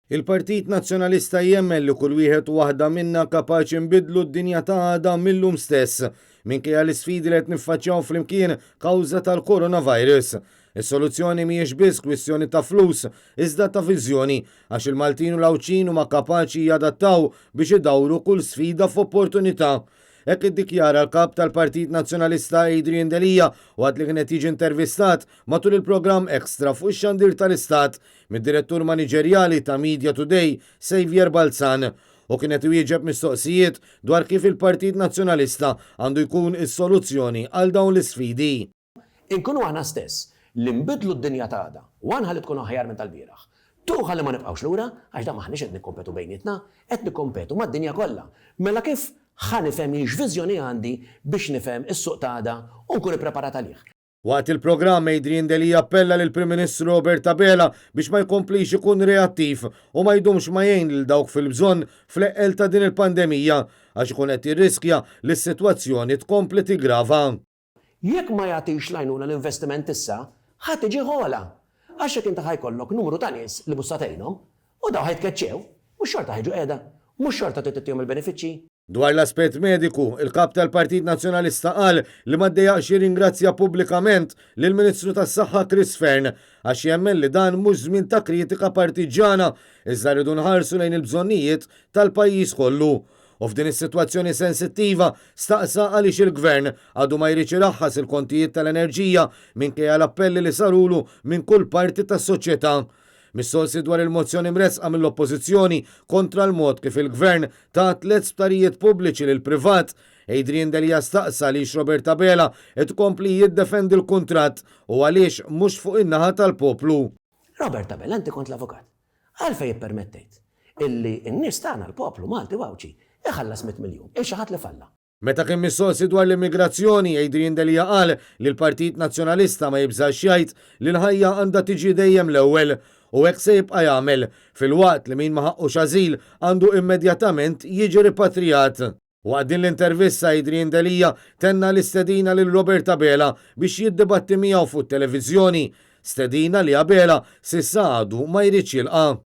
Il-Partit Nazzjonalista jemmen li kull wieħed u waħda minna kapaċi nbiddlu d-dinja ta' għada mil-lum stess, minkejja l-isfidi li qed niffaċċjaw flimkien kawża tal-coronavirus. Is-soluzzjoni mhijiex biss kwistjoni ta' flus, iżda ta' viżjoni, għax il-Maltin u l-Għawdxin huma kapaċi jadattaw biex idawru kull sfida f'opportunità. Hekk iddikjara l-Kap tal-Partit Nazzjonalista Adrian Delia waqt li kien qed jiġi intervistat matul il-programm Extra fuq ix-xandir tal-Istat mid-Direttur Maniġerjali ta' Media Today Saviour Balzan u kien qed iwieġeb mistoqsijiet dwar kif il-Partit Nazzjonalista għandu jkun is-soluzzjoni għal dawn l-isfidi. Inkunu aħna stess li nbiddlu d-dinja ta' għada, one ħalli tkun aħjar minn tal-bieraħ, two ħalli ma nibqgħux lura għax dan m'aħniex qed nikkompetu bejnietna, qed nikkompetu mad-dinja kollha. Mela kif ħa nifhem jien x'viżjoni għandi biex nifhem is-suq ta' għada u nkun ippreparat għalih? Waqt il-programm, Adrian Delia appella lill-Prim Ministru Robert Abela biex ma jkomplix ikun reattiv u ma jdumx ma jgħin lil dawk fil-bżonn fl-eqqel ta' din il-pandemija għax ikun qed jirriskja li s-sitwazzjoni tkompli tiggrava. Jekk ma jagħtix l-għajnuna l-investiment issa, ħa tiġih ogħla. Għax jekk inti ħa jkollok numru ta' nies li mhux sa tgħinhom, u dawn ħa jitkeċċew, mhux xorta ħa jiġu qiegħda? Mhux xorta trid ittihom il-benefiċċji? Dwar l-aspett mediku, il-Kap tal-Partit Nazzjonalista qal li ma ddejjaqx jirringrazzja pubblikament lill-Ministru tas-Saħħa Chris Fearne għax jemmen li dan mhux żmien ta' kritika partiġġjana iżda rridu nħarsu lejn il-bżonnijiet tal-pajjiż kollu. U f'din is-sitwazzjoni sensittiva, staqsa għaliex il-Gvern għadu ma jridx iraħħas il-kontijiet tal-enerġija minkejja l-appelli li sarulu minn kull parti tas-soċjetà. Mistoqsi dwar il-mozzjoni mressqa mill-Oppożizzjoni kontra l-mod kif il-Gvern ta tliet sptarijiet pubbliċi lill-privat, Adrian Delia staqsa għaliex Robert Abela qed ikompli jiddefendi l-kuntratt u għaliex mhux fuq in-naħa tal-poplu. Robert Abela, inti kont l-avukat. Għalfejn ippermettejt illi n-nies tagħna, l-poplu Malti u Għawdxi, iħallas mitt miljun 'il xi ħadd li falla? Meta kien mistoqsi dwar l-immigrazzjoni, Adrian Delia qal li l-Partit Nazzjonalista ma jibżax jgħid li l-ħajja għandha tiġi dejjem l-ewwel u hekk se jibqa' jagħmel, filwaqt li min ma ħaqqux ażil għandu immedjatament jiġi ripatrijat. Waqt din l-intervista Adrian Delia tenna l-istedina lil Robert Abela biex jiddibatti miegħu fuq it-televiżjoni, stedina li Abela s'issa għadu ma jridx jilqa'.